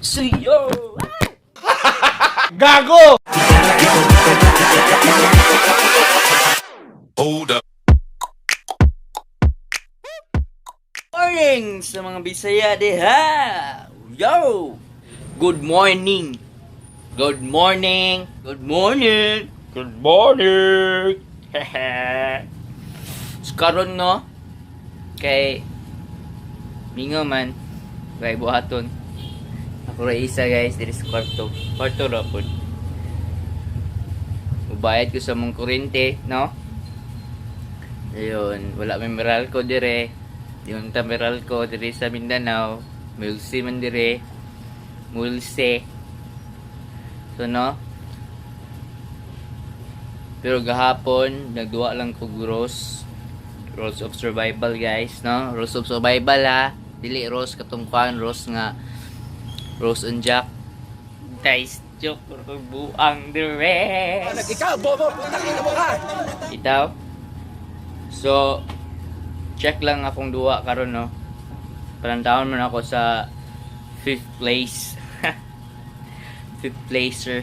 See you! Gago! Hold up. Morning sa mga Bisaya diha! Yo! Good morning! Good morning! Good morning! Good morning! Hehe. So, karon, no, kay mingaw man kay buhaton. Ako ra isa, guys, diri sa kwarto. Kwarto ra pud. Mubayad ko sa mong kuryente, no? Ayun, wala may Meralco dire. Yung ta Meralco dire sa Mindanao, Mulsi man dire. Mulse. So, no? Pero gahapon, nagduwa lang ko gross. Rules of survival, guys, no? Rules of survival, ha. Dili rose katong kuan, rose nga Rose and Jack. Guys, joke buang dire. Ikaw, bobo! Putang ina mo ka! Itaw. So, check lang akong duwa karon, no. Parang man ako sa fifth place. Fifth placer.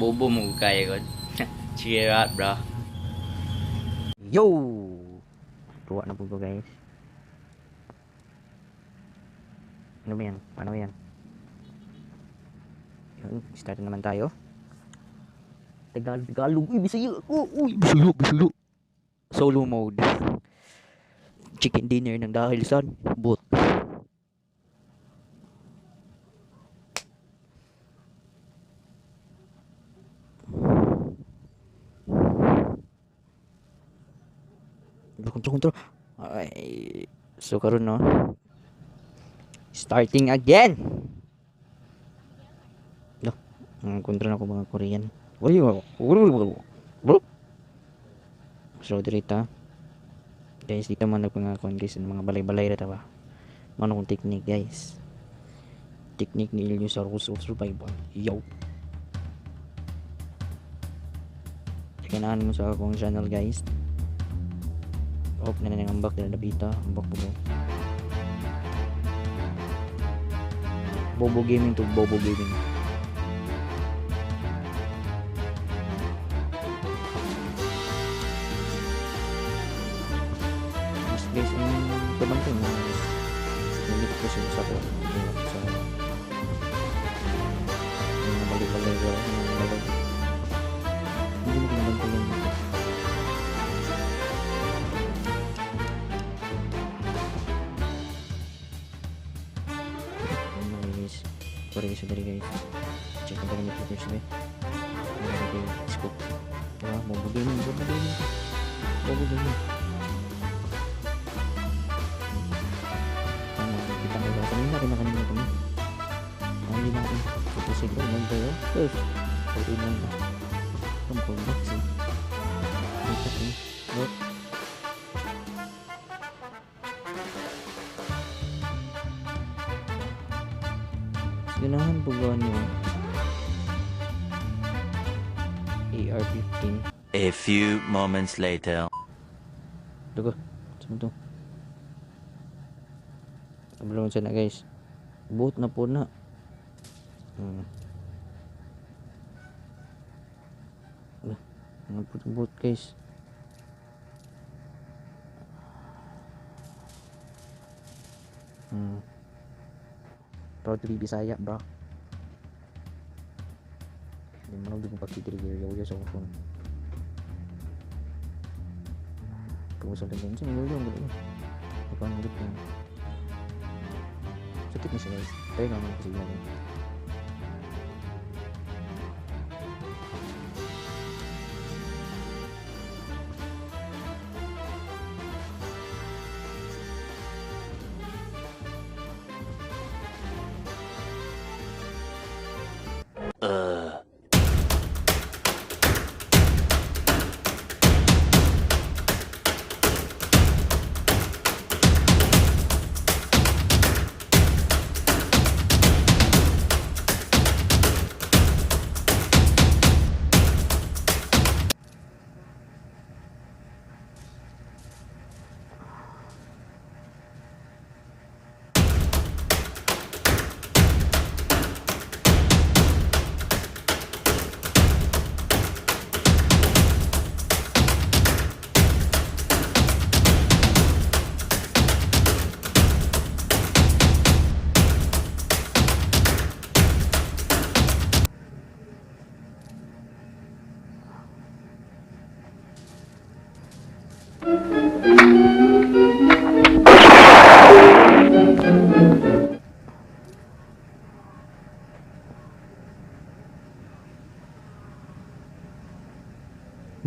Bobo mo kaya god. Cheer up, bro. Yo! Tuwa na po ko, guys. Ano ba yan? Paano ba yan? Yun, start na naman tayo. Tagalog, Tagalog. Uy, Bisaya ako! Uy, Bisaya, Bisaya. Solo mode. Chicken dinner ng dahil san? Bot. Control, control. Ay, so karon, no. Starting again. Loh, ang kontra na ko mga Korean. Uy, bro. So dirita. Guys, dito man nagpangakon, guys, ng mga balay-balay ra ta ba. Mano kong technique, guys. Technique ni Ilyo sa Rules of Survival. Yo. Kailangan mo sa akong channel, guys. Off na na ng ambak na nabita. Ambak po ko. Bobo Gaming to Bobo Gaming. Mas, guys, ang kabantay mo guys. Nandito ko siya sa ko. Sa mga balik-balik ko. Mga balik. Hindi mo kinabantayan dito. Ayun na, guys. Sorry sa dali, guys. Check ang dali first eh. Ano na scope. Diba? Bobo Gaming. Bobo Gaming. Bobo Gaming. Ano, kita ko kanina rin na kanina kami. Ang hindi natin. Ito siguro nag tayo. First. 49 na. Ang cool box eh. Ito eh. Look. Ganahan po ba niyo? AR-15. A few moments later. Dugo. Saan to? Kabalo na, guys. Buot na po na. Ala, mga buot, guys. Proud to be Bisaya, bro. Hindi mo na ko pagkitrigger yo sa phone. Pag-usap lang sa yo yo ang Ikaw ang yun. Sakit na siya, guys. Try naman kasi yan.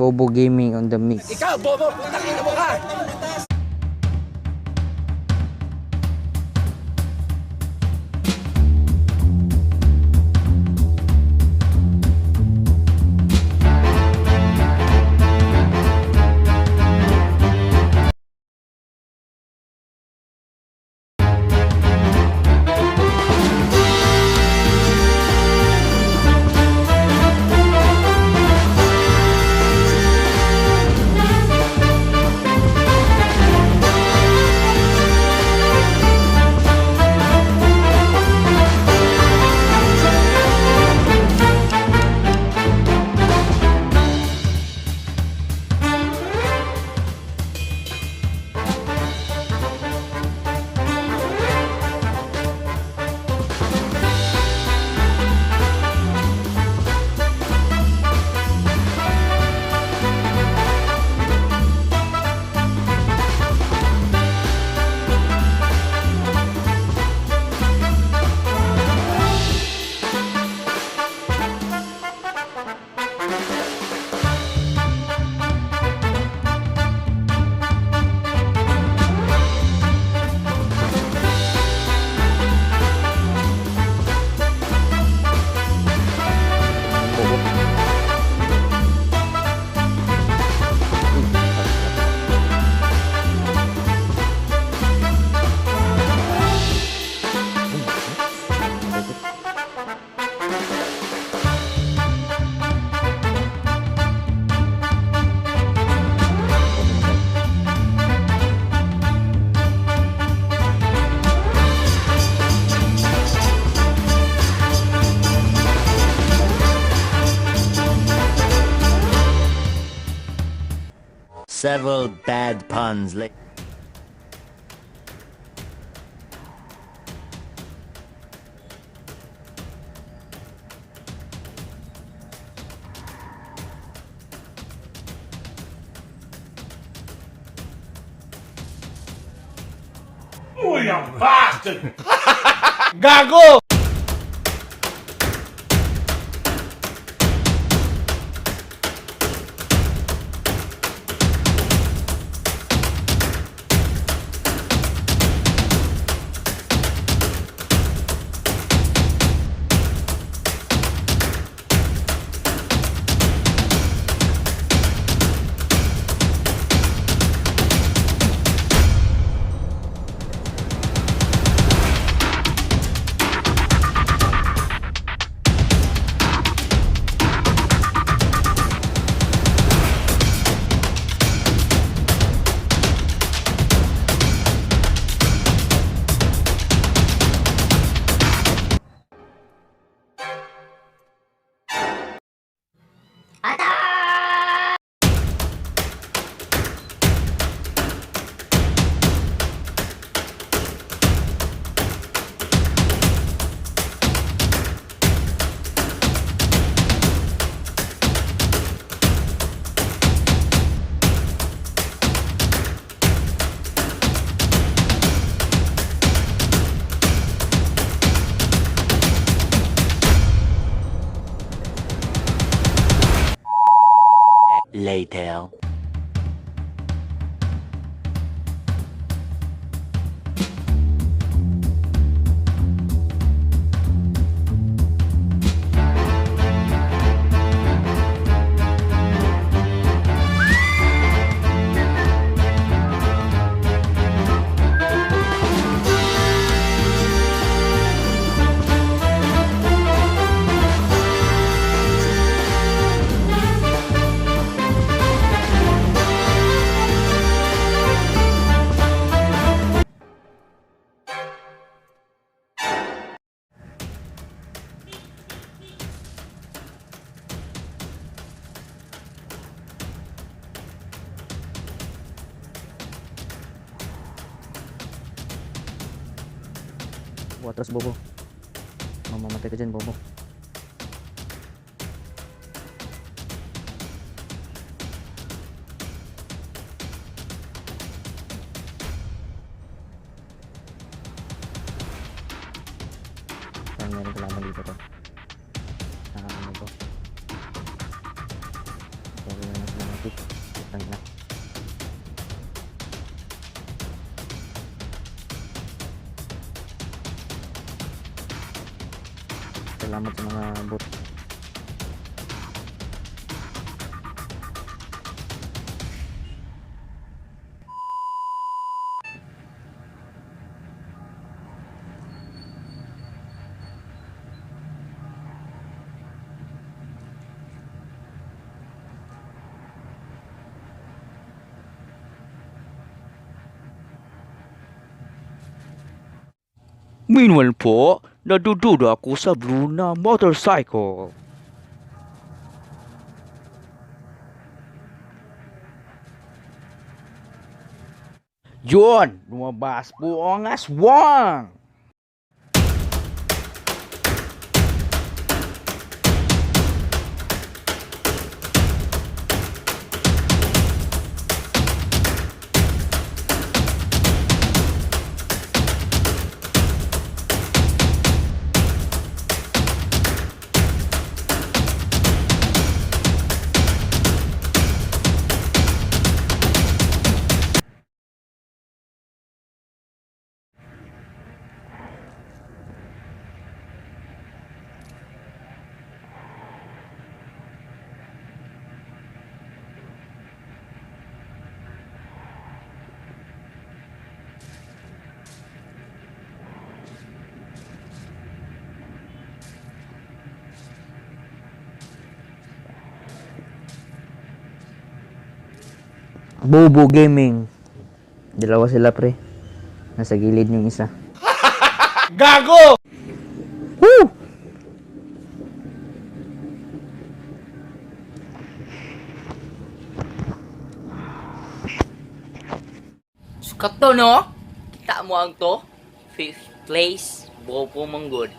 Bobo Gaming on the mix. Ikaw, bobo! Putang ina mo ka! Bobo. Several bad puns later. Gago! Later. Bobo, atras Bobo. Mamamatay ka dyan, Bobo. Parang meron kalaban dito to. Nakakano to. na sila mga fish. Putang ina. Salamat sa mga bot. Meanwhile po, nadududa ako sa blue na motorcycle. Yun! Lumabas po ang aswang! Bobo Gaming. Dalawa sila pre. Nasa gilid yung isa. Gago! Woo! Sukat to, no? Kita mo ang to? Fifth place, Bobo Manggod.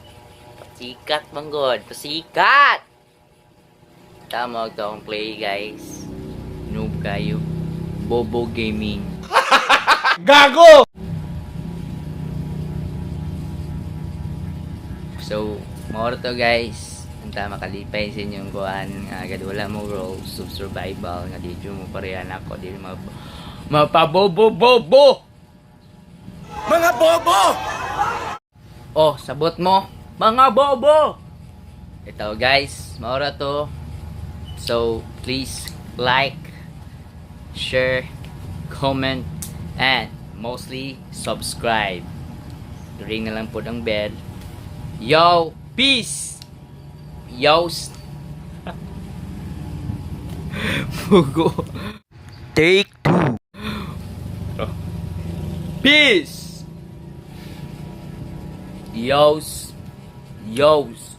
Pasikat, Manggod. Pasikat! Tama ang to ang play, guys. Noob kayo. Bobo Gaming. Gago! So, more to guys. Unta makalipay sa inyong kuan nga agad wala mo rules of survival nga dito mo parehan ako dili ma mapabobo-bobo. Mga bobo! Oh, sabot mo mga bobo. Ito guys, maura to. So, please like, share, comment, and mostly subscribe. Ring na lang po ang bell. Yo, peace! Yo, Pugo. Take two. Peace! Yos. Yos.